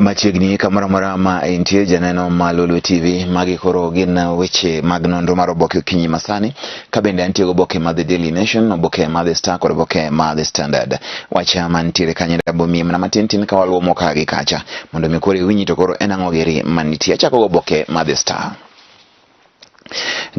Machiegni kamoro amora ma intie janeno ma Lolwe TV, magi koro gin weche mag nonro mar oboke okinyi masani, ka bende antie goboke ma The Daily Nation, oboke ma The Star kod oboke ma The Standard. Wach mantiere kanyo bomiye mana matin tin ka waluomo ka gi kacha mondo mi koro iwinji to koro en ang'o giri manitie. Achako goboke ma The Star.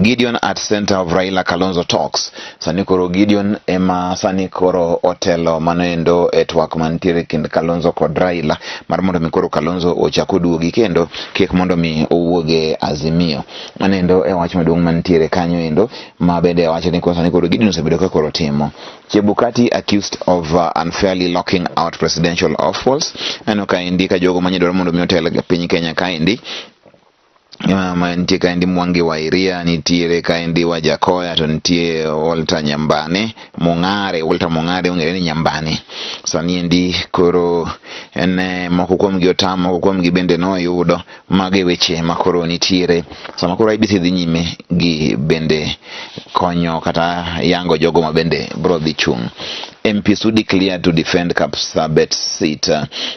Gideon at center of Raila Kalonzo talks. Sani koro Gideon ema sani koro otelo mano endo e twak mantiere kind Kalonzo kod Raila mar mondo mi koro Kalonzo ochak oduogi kendo kik mondo mi owuog e Azimio. Mano endo e wach maduong' mantiere kanyo endo ma bende wacho ni sani koro Gideon osebedo ka koro timo. Chebukati accused of unfairly locking out presidential hopefuls. Aneno kaendi ka jogo manye dwaro mondo mi otel e piny Kenya kaendi ma nitie kaendi Mwangi wa Iria, nitiere kaendi Wajackoyah, to nitie Walter Nyambane Mong'are, Walter Mong'are ong'ere ni Nyambane. Sani endi koro en moko kuom gi otam, moko kuom gi bende noyudo. Mago e weche ma koro nitiere sama koro IEBC dhi nyime gi bende konyo kata yango jogo ma bende bro dhi chung'. MP Sudi cleared to defend Kapsabet seat.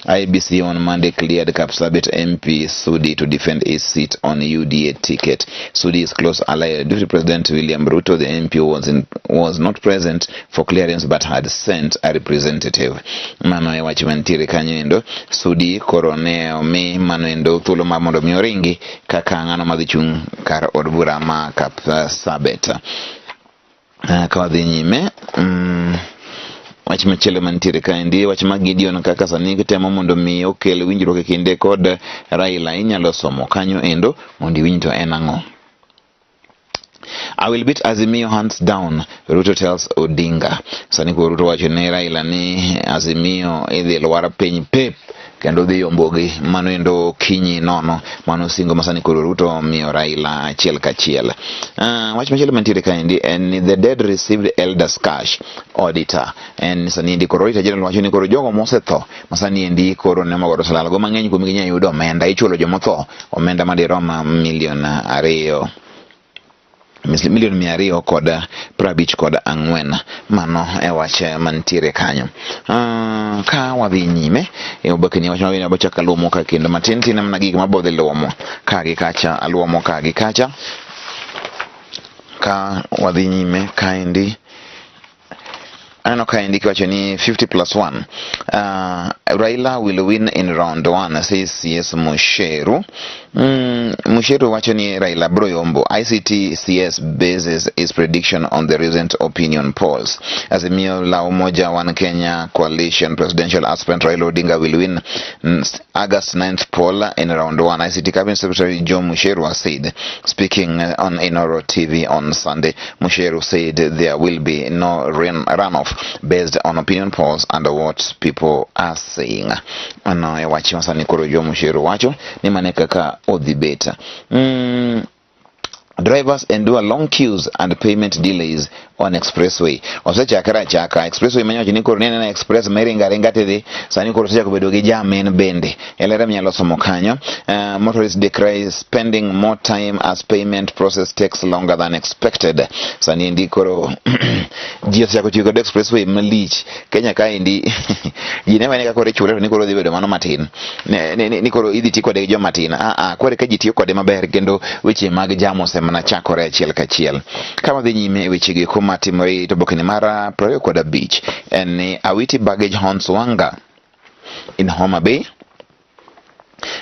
IEBC on Monday cleared Kapsabet MP Sudi to defend his seat on UDA ticket. Sudi is close ally of Deputy President William Ruto. The MP was not present for clearance but had sent a representative. Mano e wach mantiere kanyo endo. Sudi koro ne omi mano endo thuolo mar mondo mi oringi kaka ng'ano madhi chung' kar od bura ma Kapsabet. Ka wadhi nyime, wach machielo mantiere kaendi, wach mag Gideon kaka sani temo mondo mi okel winjruok e kinde kod Raila, inyalo somo kanyo endo mondo iwinj to en ang'o. "I will beat Azimio hands down," Ruto tells Odinga. Sani koro Ruto wacho ne Raila ni Azimio idhi lwar piny pep kendo dhi yombogi mano endo kinyi nono. Mano singo ma sani koro Ruto omiyo Raila achiel kachiel. Wach machielo mantiere kaendi en ni "The dead received elders cash", auditor. En sani endi koro Auditor General wacho ni koro jogo mosetho ma sani endi koro ne mogodo oselal go mang'eny kuomgi nya yudo omenda, ichulo jomotho omenda madirom milion 2, milion 254. Mano e wach mantiere kanyo. Ka wadhi nyime e obokeni, wach mabende abochako aluomo ka kendo matin tin mana gik mabodhi luomo ka gi kacha, aluomo ka gi kacha. Ka wadhi nyime kaendi, aneno kaendi kiwacho ni 50 plus 1, "Raila will win in round 1," says CS Mucheru. Mucheru wacho ni Raila bro yombo. ICT CS bases his prediction on the recent opinion polls. Azimio la Umoja One Kenya coalition presidential aspirant Raila Odinga will win August 9th poll in round 1, ICT Cabinet Secretary Joe Mucheru has said. Speaking on Inoro TV on Sunday, Mucheru said there will be no runoff based on opinion polls and what people are saying. Mano e wach ma sani koro Joe Mucheru wacho ni mane kaka odhi bet. Drivers endure long queues and payment delays on expressway. Osechakre achaka expressway manyocha ni koro nene express ma iringo aringa tidhi, sani koro osechako bedo gi jam en bende. Elere minyalo somo kanyo. Motorists decry spending more time as payment process takes longer than expected. Sani endi koro ji osechako tiyo kod expressway malich. Kenya kaendi ji ne wene ka koro ichule to ni koro dhi bedo mano matin. Ni koro idhi ti kode gi joma tin. Ah ah, koro ka ji tiyo kode maber kendo weche mag jam osemana chakore achiel kachiel. Ka wadhi nyime e weche gi kuma timore to obokeni mar 25 en ni Awiti baggage haunts Wanga in Homa Bay.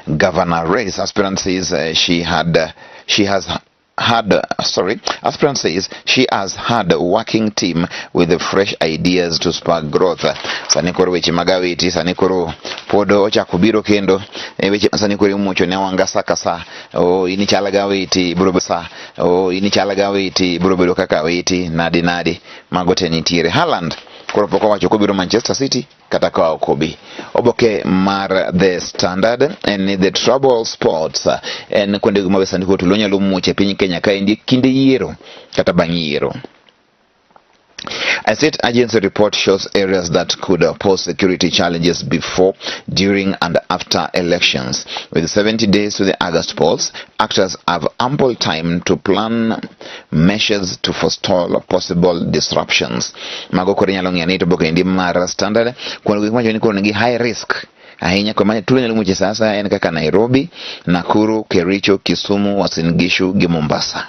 Governor race aspirant says she has had, sorry, aspirant says she has had a working team with the fresh ideas to spark growth. Sani koro weche mag Awiti sani koro pod ochako biro kendo e weche ma sani koro imuocho ne Wanga sa ka sa. O in ichal ga Awiti biro sa o in ichal ga Awiti biro bedo kaka Awiti nadi nadi, mago te nitiere. Haaland koro pok owacho kobiro Manchester City kata ka ok obi. Oboke mar The Standard en ni the trouble spots en kuonde ma sani koro tulo nyalo muoch e piny Kenya kaendi kinde yiero kata bang' yiero. A state agency report shows areas that could pose security challenges before, during, and after elections. With 70 days to the August polls, actors have ample time to plan measures to forestall possible disruptions. Mago koro inyalo ng'iyo ni to oboke endi mar Standard kuonde gik mawacho ni koro nigi high risk. ahinya kod ma tulo nyalo muoche sa asaya en kaka Nairobi, Nakuru, Kericho, Kisumu, Uasin Gishu gi Mombasa.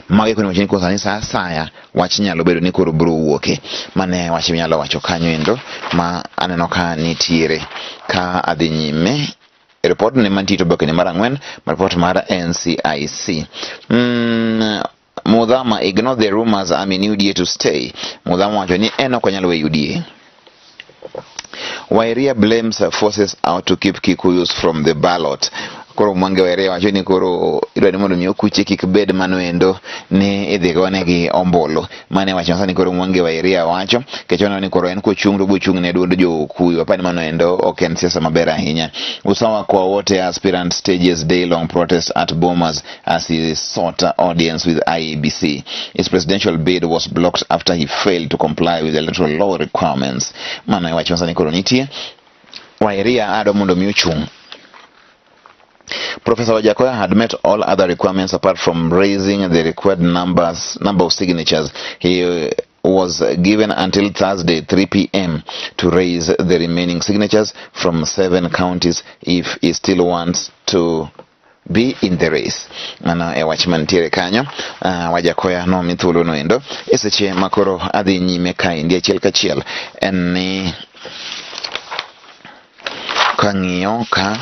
Mago e kuonde mawacho ni koro sani sa asaya wach nyalo bedo ni koro biro wuoke. Mano e wach minyalo wacho kanyo endo ma aneno ka nitiere ka adhi nyime. Ripod ne mantie to oboke ni mar ang'wen, ripot mar NCIC. Mudhama ignore the rumors I'm in UDA to stay. Mudhama wacho ni en ok onyal weyo UDA. Wairia blames forces out to keep Kikuyus from the ballot. Koro Mwangi Wairia wacho ni koro idwa ni mondo mi okuche kik bed mano endo ni idhi gonegi ombulu. Mano e wach ma sani koro Mwangi Wairia wacho. Nikech oneno ni koro en kochung' to obochung' ne duond jo Okuyu. Apani mano endo ok en siasa maber ahinya. Usawa kwa wote aspirant stages day long protest at Bomas as he sought audience with IEBC. His presidential bid was blocked after he failed to comply with electoral law requirements. Mano e wach ma sani koro nitie. Wairia ado mondo mi ochung'. Professor Wajackoyah had met all other requirements apart from raising the required number of signatures. He was given until Thursday 3 p.m. to raise the remaining signatures from 7 counties if he still wants to be in the race. Mano e wach mantiere kanyo. Wajackoyah nomi thuolo no endo e seche ma koro adhi nyime kaendi achiel kachiel en ni kang'iyo ka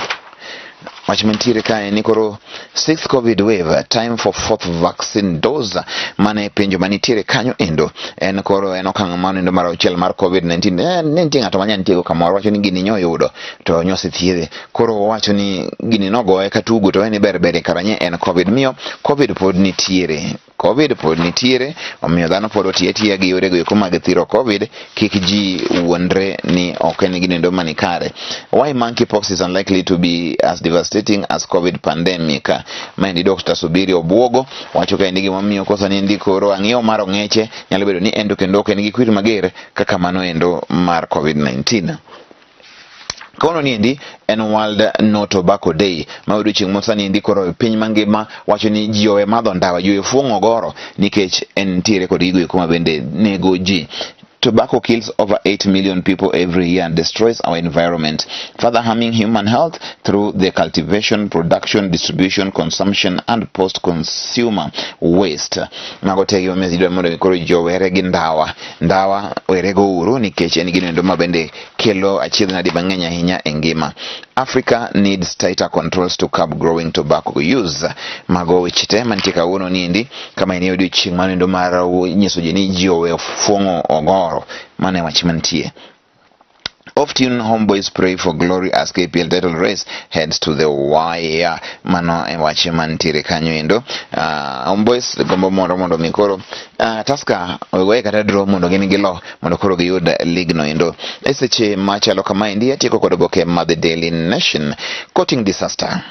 wach mantiere kae ni koro sixth covid wave, time for fourth vaccine dose. Mane penjo manitiere kanyo endo en koro en okang' mano endo mar auchiel mar covid-19. Ne nitie ng'ato manya nitiego kamoro wacho ni gini nyoyudo to nyosethiedhe, koro owacho ni gini nogoye ka tugo to en ni ber ber karanye en covid, miyo covid pod nitiere, covid pod nitiere, omiyo dhano pod otiyo atiya gi yorego eko mag thiro covid, kik ji wuondre ni ok en gino endo mani kare. Why monkeypox is unlikely to be as devastating as covid pandemic. Maendi Dr. Subiri Obuogo wacho kaendi gimomiyo kosa ni endi koro ang'iewo mar ong'eche nyalo bedo ni endo kendo ok en gi kwir mager kaka mano endo mar covid-19. Kawuono ni endi en World No Tobacco Day, ma odiochieng' ma sani endi koro piny mangima wacho ni ji owe madho ndawa, ji owe fuong'o goro nikech en ntiere kod gigo eko ma bende nego ji. Tobacco kills over 8 million people every year and destroys our environment, further harming human health through the cultivation, production, distribution, consumption and post-consumer waste. Mago te gimomiyo idwa mondo koro ji owere gi ndawa. Ndawa werego uru nikech en gino endo ma bende kelo achiedh nade mang'eny ahinya e ngima. Africa needs tighter controls to curb growing tobacco use. Mago weche te mantie kawuono ni endi kama en odiochieng' mano endo mar nyiso ji ni ji owe fuong'o ogoro. Mano e wach mantie. Off-tune Homeboys pray for glory as KPL title race heads to the wire. Mano e wach mantiere kanyo endo. Homeboys gombo moro mondo mi koro Tusker ogoye kata draw mondo gin gilo mondo koro giyud league no endo. E seche machalo kamaendi atieko kod oboke ma The Daily Nation. Quoting disaster.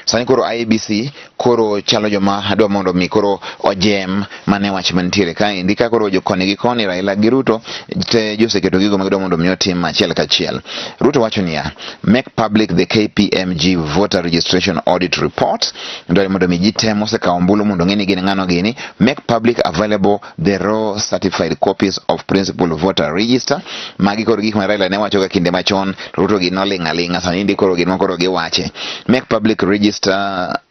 Sani koro IEBC koro chalo joma dwa mondo mi koro ojem mane wach mantiere kaendi ka koro koni gi koni Raila gi Ruto te joseketo gigo ma gidwa mondo mi otim achiel kachiel. Ruto wacho niya, make public the KPMG voter registration audit report. Dwaro mondo mi ji te mosekawo ombulu mondo ong'e ni gin ng'ano gini. Make public available the raw certified copies of principal voter register. Magi koro gik ma Raila ne wacho ga kinde machon, Ruto gi noling' aling'a, sani ndi koro gin ma koro giwache. Make public register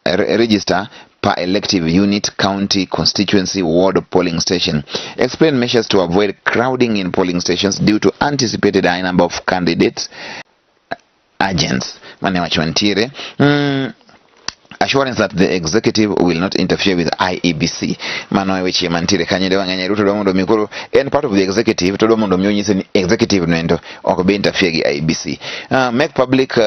per elective unit, county, constituency, ward, polling station. Explain measures to avoid crowding in polling stations due to anticipated high number of candidates agents. Mane wach mantiere. Assurance that the executive will not interfere with IEBC. Mano e weche mantiere kanyo endo mang'eny. Ruto dwa mondo mi koro en part of the executive to dwa mondo mi onyise ni executive no endo ok bi interfere gi IEBC. Make public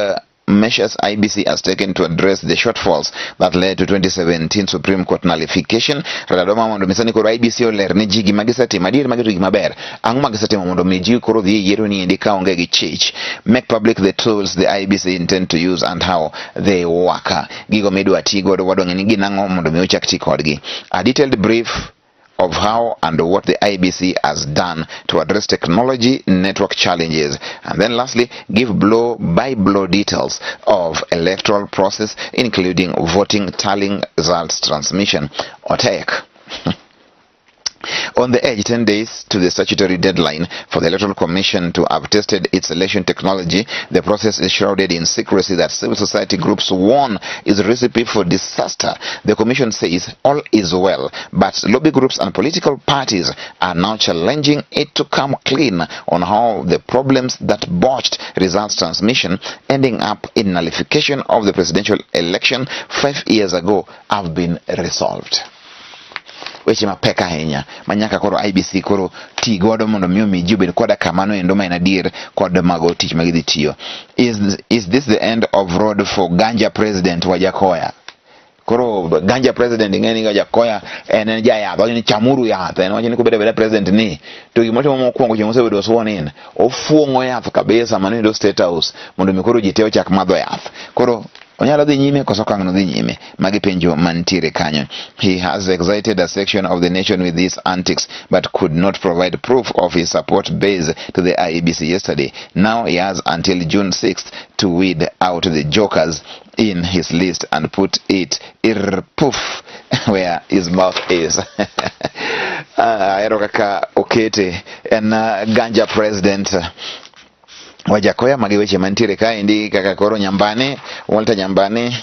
measures IEBC has taken to address the shortfalls that led to 2017 Supreme Court nullification. Raila dwa mondo mi sani koro IEBC oler ne ji gima gisetimo, adier magi to gima ber. Ang'o ma gisetimo mondo mi ji koro dhi e yiero ni endi kaonge gi chich. Make public the tools the IEBC intend to use and how they work. Gigo midwa ti godo wadwa ng'e ni gin ang'o mondo mi ochak ti kodgi. A detailed brief of how and what the IEBC has done to address technology network challenges. And then lastly, give blow by blow details of electoral process, including voting, tallying, results, transmission, or tech. On the edge, 10 days to the statutory deadline for the Electoral Commission to have tested its election technology, the process is shrouded in secrecy that civil society groups warn is a recipe for disaster. The Commission says all is well, but lobby groups and political parties are now challenging it to come clean on how the problems that botched results transmission, ending up in nullification of the presidential election 5 years ago, have been resolved. Weche mapek ahinya ma nyaka koro IEBC koro ti godo mondo mi omi ji obed koda kamano endo ma en adier kod mago tich ma gidhi tiyo. Is this the end of road for Ganja President Wajackoyah? Koro Ganja President, ing'e ni Wajackoyah en jayath, wacho ni chamuru yath. En wacho ni kobedo abeda president ni to gimotimo mokwongo chieng' osebedo sworn in, ofuong'o yath kabisa mano endo State House mondo mi koro ji te ochak madho yath. Koro onyalo dhi nyime koso okang' no dhi nyime? Magi penjo mantiere kanyo. He has excited a section of the nation with his antics but could not provide proof of his support base to the IEBC yesterday. Now he has until June 6th to weed out the jokers in his list and put it ir poof where his mouth is. Ahero kaka okete en Ganja President Wajackoyah. Magi weche mantiere kaendi kaka koro Nyambane, Walter Nyambane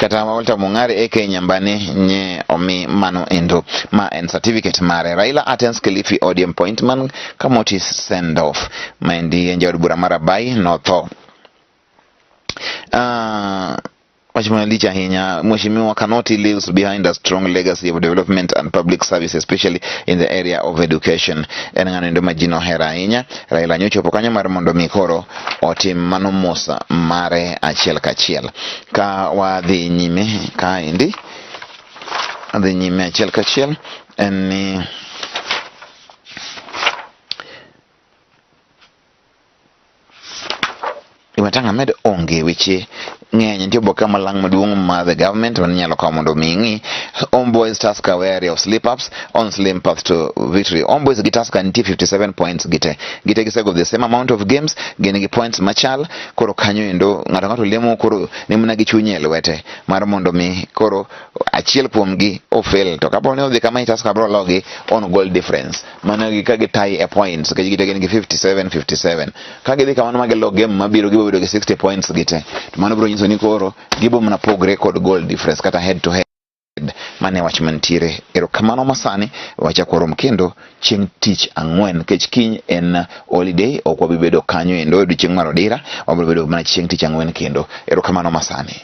kata Walter Mong'are aka Nyambane nye omi mano endo ma en certificate mare. Raila attends Kilifi ODM appointment Kamoti send off. Maendi en jaod bura mar Abai notho. Wach malich ahinya. Mheshimiwa Kanoti leaves behind a strong legacy of development and public service, especially in the area of education. En ng'ano endo ma ji nohero ahinya. Raila nyochopo kanyo mar mondo mi koro otim mano mos mare achiel kachiel. Ka wadhi nyime kaendi, adhi nyime achiel kachiel en ni Wetang' amed onge weche ng'eny. Nitie oboke malang' maduong' ma the government mane kawo mondo mi ing'i. Homeboys, Tusker wary of slip ups on slim path to victory. Homeboys gi Tusker nitie 57 points gite gite, gisego the same amount of games, gin gi points machal. Koro kanyo endo ng'ato ng'ato lemo koro ni mana gi chunye e lwete mar mondo mi koro achiel kuomgi ofail. To kapo ni odhi kama, Tusker bro logi on goal difference, mano gi ka gi tie e points nikech gite gin gi 57 57. Ka gidhi kamano ma gilo game mabiro, gibiro bedo gi 60 points gite, to mano biro nyiso ni koro gibo mana pogre kod goal difference kata head to head. Mane wach mantiere. Erokamano masani wachako warom kendo chieng' tich ang'wen nikech kiny en holiday, ok wabi bedo kanyo endo e odiochieng' mar odira, wabiro bedo mana chieng' tich ang'wen kendo. Erokamano masani.